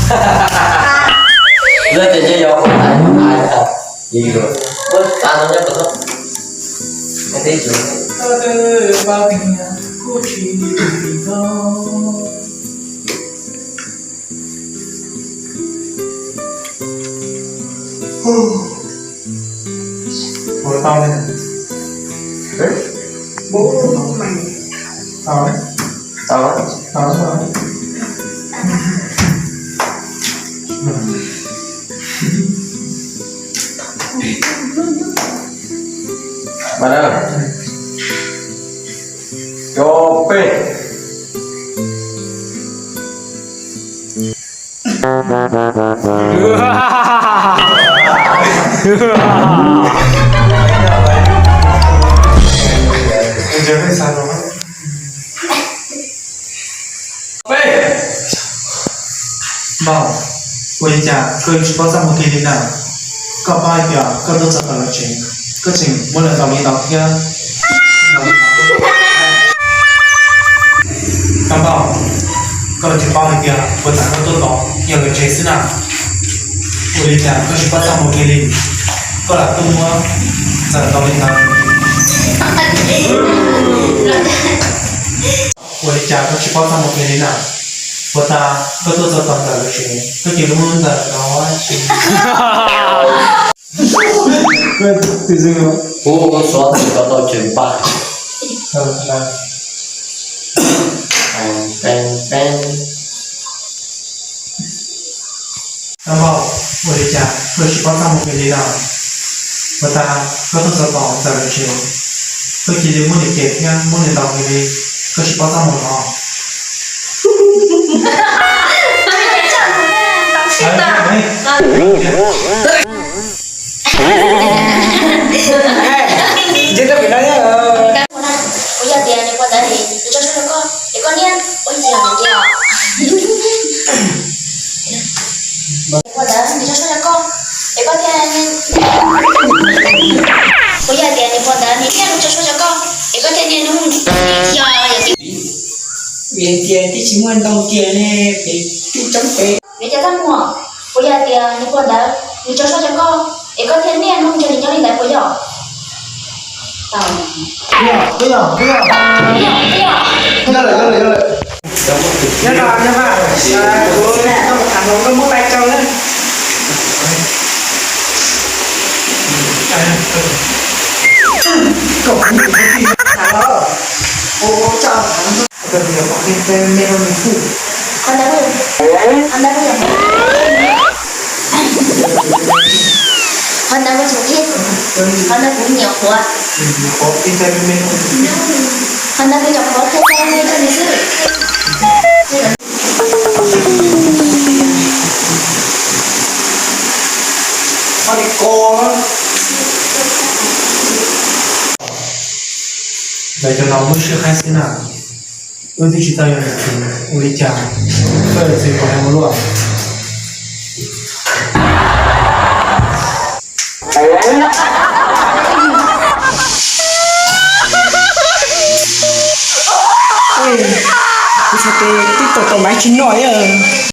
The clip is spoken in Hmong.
Lawv tias nyob yog ua tais ua tais, muab tas no nyob kom tau. Ua tau ne. Tau, tau, tau. Ba na. Cov peb. Npauj, ua li cas koj yuav tsis paub txaj muag kiag li na? Koj paub hais tias koj tuaj txog tom lawv tsev, koj tseem muab lawv ntaus li ntaus thiab. Koj Npauj, koj tsis paub hais tias puas tas koj tuaj tod yog lawv tsev xwb na? Ua li cas koj tsis paub txaj muag kiag li, koj lam tuaj muab Ntxawm ntaus li ntawd. Ua li cas koj tsis paub txaj muag kiag li na? Puas tas koj tuaj txog tom Ntxawm lawv tsev, koj cia li muab Ntxawm ntaus tsis. Kuv suav tau tau tseem pab. Koj Npauj, ua li cas koj tsis paub txaj muag kiag li na? Puas tas koj tuaj txog tom Ntxawm lawv tsev, koj cia li muab nws cem thiab muab nws ntaus kiag li, koj tsis paub txaj muag los? Kuv yog tias nws puas ntawd nws tso suab rau koj es koj niaj ua ntxias nws tias. Nws puas ntawd nws tso suab rau koj es koj thiaj, kuv yog tias nws puas ntawd nws niaj hnub tso suab rau koj es koj thiaj niaj hnub yog yog tias, vim tias twb tsis muaj ntoo kiag ne, pem twb tsoom pem. Vim tias txaj muag, kuv yog tias nws puas ntawd nws tso suab rau koj es koj thiaj niaj hnub nrog nws nyob li ntawd puas yog? Yog, yog, yog. Nyob lawm, nyob lawm, nyob lawm. Nyob lawm, nyob lawm. Kuv tau tham hluas nkauj Hmoob Lai Châu na. Koj puas ntseeg kuv tij tham los? Ua ua tsaug tham. Qhov ntawd, qhov ntawd kuv tseem qhib, qhov ntawd kuv nyiam qhuav, qhov ntawd kuv cov qhuav qhia qhia li rau nws xwb. Lawv cov no muaj siab qhaib xwb na. Wb twb tsis tau yog niam txiv, ua li cas koj yuav txwv kuv hais ua luaj? Kuv txhais tes twb tau tau mas tsis noj li.